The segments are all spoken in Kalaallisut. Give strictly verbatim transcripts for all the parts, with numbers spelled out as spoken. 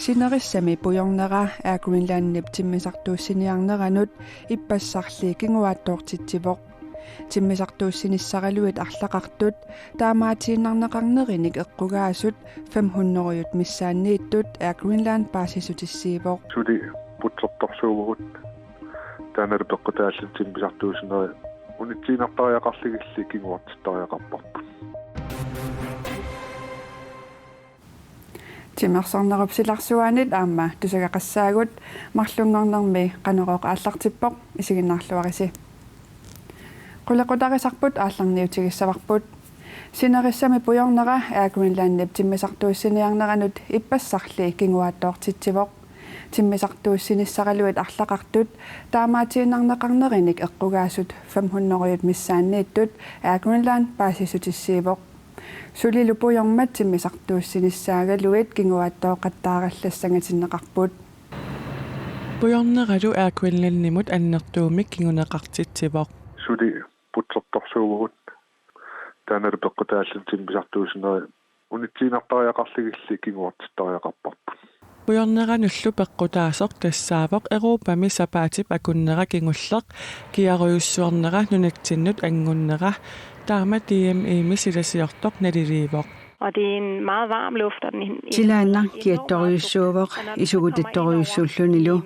Sinerissami pujornera Air Greenlandip timmisartuussiniarneranut ippassarli kinguaattoortitsivoq. Timmisartuussinissaraluit arlaqartut taamaatiinnarneqarnerinik eqqugaasut fem hundrede missaanniittut Air Greenland paasissutissiivoq. Suli putsertorsuuvugut. Taannalu peqqutaalluni timmisartuussinerit unitsiinnartariaqarlugilli kinguartittariaqarparput. Timersornerup silarsuaanit aamma tusagaqassaagut, marlunngornermi Qanorooq aallartippoq, isiginnaarluarisi. Qulequtarisarput aallarniutigissavarput. Sinerissami pujornera Air Greenlandip timmisartuussiniarneranut ippassarli kinguaattoortitsivoq. Timmisartuussinissaraluit arlaqartut taamaatiinnarneqarnerinik eqqugaasut fem hundrede missaanniittut Air Greenland paasissutissiivoq. Sulilu pujormat timmisartuussinissaagaluit kinguaattooqattaarallassangatinneqarput. Pujorneralu Air Greenlandimut annertuumik kinguneqartitsivoq. Suli putsertorsuuvugut. Taannalu peqqutaalluni timmisartuussinerit unitsiinnartariaqarlugilli kinguartittariaqarparput. Pujorneranullu peqqutaasoq tassaavoq Europami sapaatip akunnera kingulleq, kiarujussuarnera nunatsinnut anngunnera, taama D M E-mi silasiortoq naliliivoq. Og det er en meget varm luft, og den Silaannaq kiattorujussuuvoq, isugutattorujussuullunilu.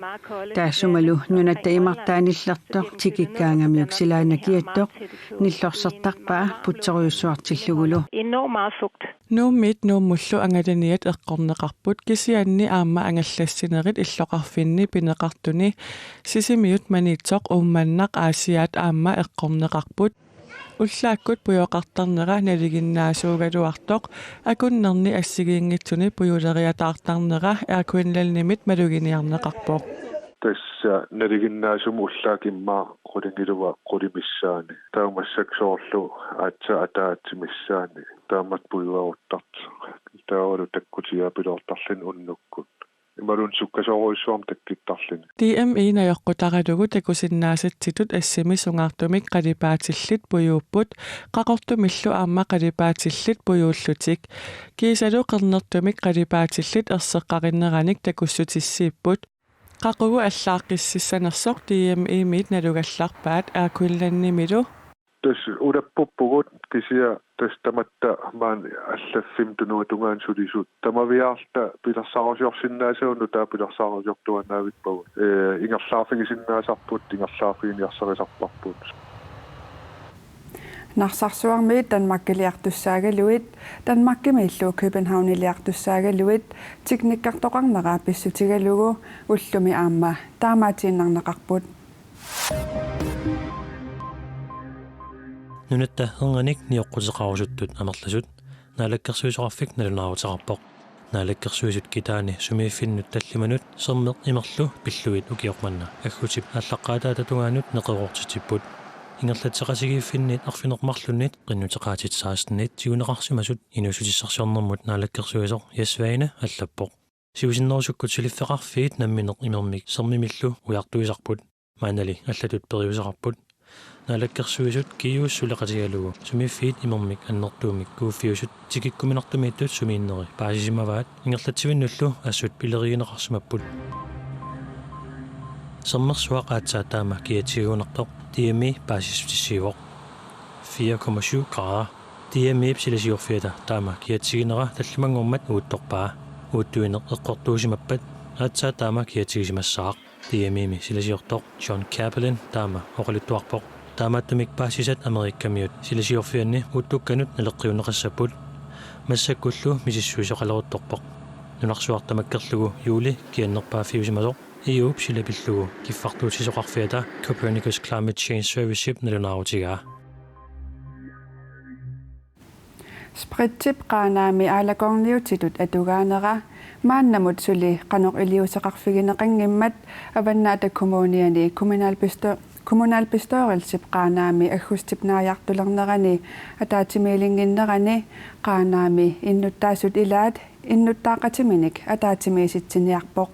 Taassumalu nunatta imartaanillertoq tikikkaangamiuk silaannaq kiattoq nillorsertarpaa putserujussuartillugulu. Enormt meget fugt. Nuummiit Nuummullu angalaniat eqqorneqarput, kisianni aamma angallassinerit illoqarfinni pineqartuni Sisimiut, Maniitsoq, Uummannaq, Aasiaat aamma eqqorneqarput. Ullaakkut pujoqartarnera nalinginnaasuugaluartoq akunnerni assigiinngitsuni pujuleriataartarnera Air Greenlandimit maluginiarneqarpoq. Tassa nalinginnaasumik ullaakkut immaqa qulingiluat qulit missaanni. Taava massakkut soorlu aatsaat ataatsip missaanni. Taamatut pujuaruttartoq. Taavalu takkutiaapiloortarluni unnukkut. Imaluunniit sukkasoorujussuarmik takkuttarluni. D M E najoqqutaralugu takusinnaasatsitut assimi sungaartumik qalipaatillit pujuupput, Qaqortumillu aamma qalipaatillit pujuullutik. Kiisalu qernertumik qalipaatillit erseqqarinneranik takussutissiipput. Qaqugu allaaqqississanersoq D M E-miit nalugallarpaat Air Greenlandimilu. Tassa ulappuppugut, kisianni tassa tamatta maani allaffimmi tunuatungaani sulisut. Tamaviaarluta pilersaarusiorsinnaasagut nutaat pilersaarusiortuaannavippagut. Ee, ingerlaarfigisinnaasarput, ingerlaarfiginiarsarisarparput. Narsarsuarmi Danmarkiliartussaagaluit, Danmarkimiillu Københavniliartussaagaluit teknikkertoqarnera pissutigalugu ullumi aamma taamaatiinnarneqarput. Nunatta ernganik nioqquteqarusuttut amerlasut Naalakkersuisoqarfik nalunaaruteqarpoq. Naalakkersuisut kitaani sumiiffinnut tallimanut Sermeq imerlu pillugit ukioq manna aggutip aallaqqaataata tungaanut neqeroortitsipput. Ingerlatseqatigiiffinnit arfineq-marlunnit qinnuteqaatit sekstenit tiguneqarsimasut inuussutissarsiornermut naalakkersuisoq Jess Svane allappoq. Siusinnerusukkut suliffeqarfiit nammineq imermik Sermimillu ujartuisarput. Maannali allatut periuseqarput. Naalakkersuisut G U-s suleqatigalugu sumiiffiit imermik annertuumik kuuffiusut tikikkuminartumiittut sumiinneri paasisimavaat, ingerlatsivinnullu assut pilerigineqarsimapput. Sermersuaq aatsaat taama kiatigigunartoq D M E paasissutissiivoq. Fire komma syv grader. D M E-p silasiorfiata taama kiatiginera tallimanngormat uuttorpaa. Uuttuineq eqqortuusimappat aatsaat taama kiatigisimassaaq. D M E-mi silasiortoq John Capelin taama oqaluttuarpoq. Taamaattumik paasisat Amerikamiut silasiorfianni uuttukkanut naleqqiunneqassapput. Massakkullu misissuisoqaleruttorpoq. Nunarsuaq tamakkerlugu juuli kiannerpaaffiusimasoq E U-p sila pillugu kiffartuussisoqarfiata Copernicus Climate Change Service-ip nalunaarutigaa. Spritip Qaanaami aalakoorniutitut atugaanera maannamut suli qanoq iliuuseqarfigineqanngimmat Avannaata Kommuniani kommunalbesto-, kommunalbestyrelsip Qaanaami aggustip naajartulernerani ataatsimiilinnginnerani Qaanaami innuttaasut ilaat innuttaaqatiminik ataatsimiisitsiniarpoq.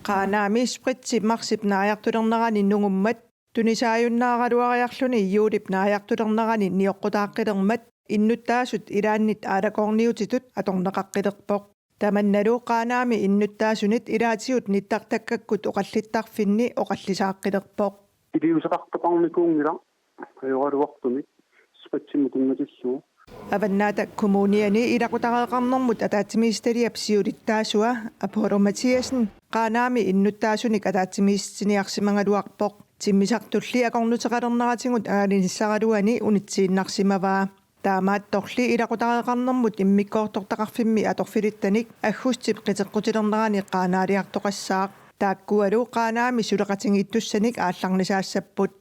Qaanaami spritip marsip naajartulernerani nungummat tunisaajunnaaraluariarluni juulip naajartulernerani nioqqutaaqqilermat innuttaasut ilaannit aalakoorniutitut atorneqaqqilerpoq. Tamannalu Qaanaami innuttaasunit ilaatigut nittartakkakkut oqallittarfinni oqallisaaqqilerpoq. Iliuuseqartoqarnikuunngilaq ajoraluartumik spatsimut tunngatillugu. Avannaata Kommuniani ilaqutariiqarnermut ataatsimiititaliap siulittaasua Apollo Mathiassen Qaanaami innuttaasunik ataatsimiititaniarsimagaluarpoq. Timmisartulli akornuteqalerneratigut angalanissaraluani unitsiinnarsimavaa. Taamaattorli ilaqutariiqarnermut immikkoortortaqarfimmi atorfilittanik aggustip qiteqqutilernerani Qaanaaliartoqassaaq. Taakkualu Qaanaami suleqatigiittussanik aallarnisaassapput.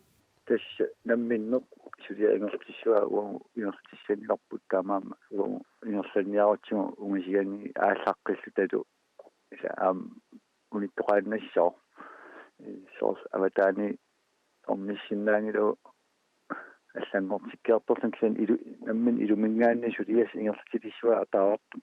Tassa namminneq suliaq ingerlatissuaa uagut ingerlatissanngilarput, taamaammat uagut ingerlanniarutsigu ungasigani aallaqqillutalu. Ila aamma unittoqaannassaaq. Soorlu avataani ornissinnaanngilagut allanngortikkiartorluni, kisianni ilu-, nammineq ilumingaanniit suliassaq ingerlatilissavaa ataavarput.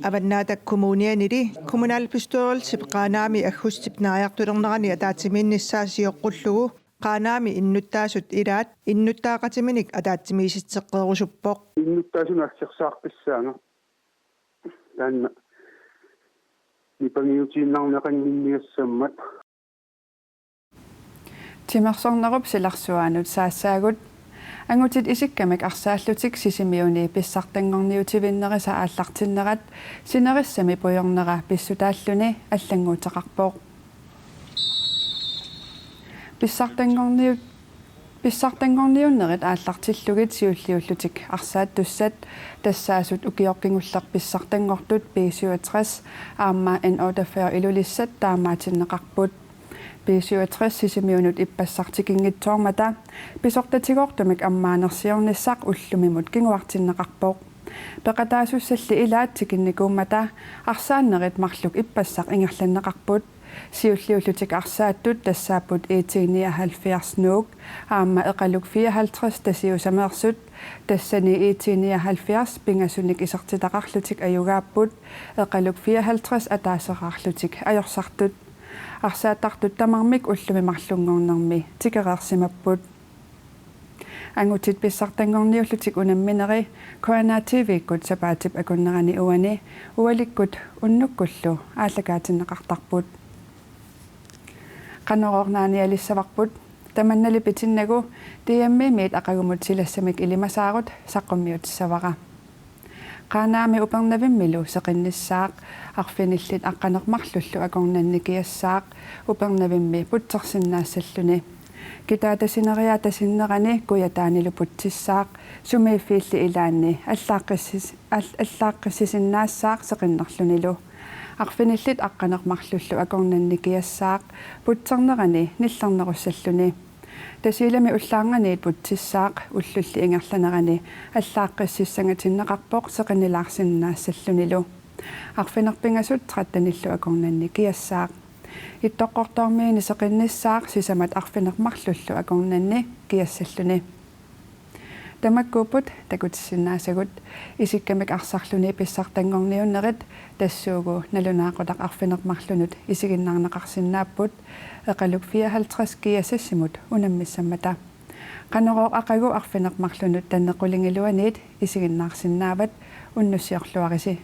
Avannaata Kommunianili kommunalbestyrelsip Qaanaami aggustip naajartulernerani ataatsimiinnissaa sioqqullugu Qaanaami innuttaasut ilaat innuttaaqatiminik ataatsimiisitseqqerusuppoq. Innuttaasunut aggersaaqqissaanga taanna nipangiutiinnarneqannginniassammat. Timersornerup silarsuaanut saassaagut. Angutit isikkamik arsaallutik Sisimiuni pissartanngorniutivinnerisa aallartinnerat sinerissami pujornera pissutaalluni allannguuteqarpoq. Pissartanngorniut-, pissartanngorniunnerit aallartillugit siulliullutik arsaattussat, tassaasut ukioq kingulleq pissartanngortut B syvogtres aamma N otteogfyrre Ilulissat, taamaatinneqarput. B syvogtres Sisimiunut ippassaq tikinngitsoormata pisortatigoortumik ammaanersiornissaq ullumimut kinguartinneqarpoq. Peqataasussalli ilaat tikinnikuummata arsaannerit marluk ippassaq ingerlanneqarput. Siulliullutik arsaattut tassaapput IT nioghalvfjerds Nuuk aamma Eqaluk fireoghalvtreds Tasiusameersut, tassani IT nioghalvfjerds pingasunik isertitaqarlutik ajugaapput, Eqaluk fireoghalvtreds ataaseraarlutik ajorsartut. Arsaattartut tamarmik ullumi marlunngornermi tikereersimapput. Angutit pissartanngorniullutik unammineri K N R T V-kkut sapaatip akunnerani uani ualikkut unnukkullu aallakaatinneqartarput. Qanorooq naanialissavarput, tamannali pitinnagu D M-imiit aqagumut silassamik ilimasaarut saqqummiutissavara. Qaanaami Upernavimmilu seqinnissaaq, arfinillit aqqaneq-marlullu akornanni kiassaaq, Upernavimmi putsersinnaassalluni. Kitaata sineriaata sinnerani Kujataanilu putsissaaq, sumiiffiilli ilaanni allaaqqissis-, all-, allaaqqissisinnaassaaq seqinnerlunilu. Arfinillit aqqaneq-marlullu akornanni kiassaaq, putsernerani nillernerussalluni. Tasiilami ullaarnganiit putsissaaq, ullulli ingerlanerani allaaqqississangatinneqarpoq seqinnilaarsinnaassallunilu. Arfineq-pingasut trettenillu akornanni kiassaaq. Ittoqqortoormiini seqinnissaaq sisamat arfineq-marlullu akornanni kiassalluni. Tamakkuupput takutissinnaasagut. Isikkamik arsarluni pissartanngorniunnerit, tassuugu nalunaaqutaq arfineq-marlunut isiginnaarneqarsinnaapput, Eqaluk fireoghalvtreds G S S-imut unammissammata. Qanorooq aqagu arfineq-marlunut tanneq qulingiluaniit isiginnaarsinnaavat, unnussiorluarisi.